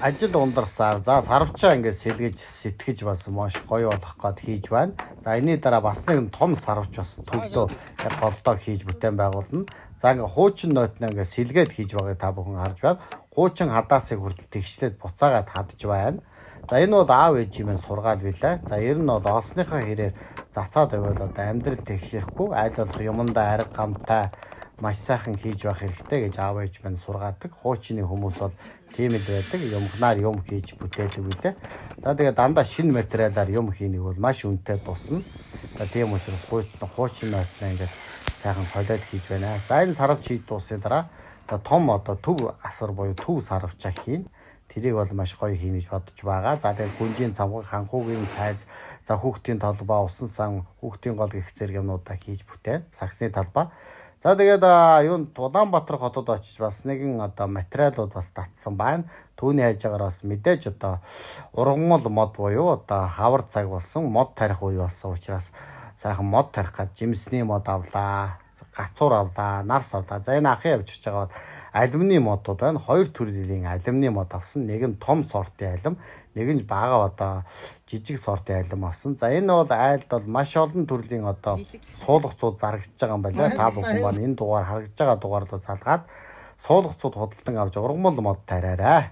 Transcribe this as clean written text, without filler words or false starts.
Ажил ундарсаар за сарвчаа ингээд сэлгэж сэтгэж бас маш гоё болох гээд хийж байна. За энэний дараа бас нэг том сарвч бас төвлөө яг голдоо хийж бүтээн байгуулна. За ингээд хуучин нойтноо ингээд сэлгээд хийж байгааг та бүхэн харж байна. Хуучин хадаасыг хүртэл тэгшлээд буцаагаад хадж байна. За энэ бол аав ээжийн маань сургаал билээ. За ер нь бол олсныхаа хэрээр зацаад байвал одоо амьдрал тэгшэрэхгүй, аль болох юмдаа арга гамтай маш сайхан хийж байх хэрэгтэй гэж аав ээж маань сургаадаг. Хуучны хүмүүс бол тийм л байдаг. Юмхнаар юм хийж бүтээдэг билээ. За тэгээ дандаа шинэ материалаар юм хийнийг бол маш үнэтэй тусна. За тийм учраас хуучин нойтноо ингээд сайхан холиод хийж байна. За энэ сарвч хийж дууссаны дараа за том одоо төв асар буюу төв сарвчаа хийн. Тэрийг бол маш гоё хийнэ гэж бодож байгаа. За тэгээ гүнжийн цамхаг, ханхуугийн цайз, за хүүхдийн толбоо, усан сан, хүүхдийн гол гэх зэрэг юмнуудаа хийж бүтээн. Сагсны талбай. За тэгээд юунд Улаанбаатар хотод очиж бас нэгэн одоо материалууд бас татсан байна. Түүний хажуугаар бас мэдээж одоо ургамал мод буюу одоо хавар цаг болсон, мод тарих үе болсон учраас сайхан мод тарих гад жимсний мод авлаа, гацуур авлаа, нарс авлаа. За энэ ахын авчирч байгаа бол алюминий модууд байна. Хоёр төрлийн алюминий мод авсан. Нэг нь том сортын алим, нэг нь бага одоо жижиг сортын алим авсан. За энэ бол айлд бол маш олон төрлийн одоо суулгацууд зарагдж байгаа юм байна. Та бүхэн маань энэ дугаар харагдж байгаа дугаар руу залгаад суулгацууд худалдан авч ургамал мод тариарай.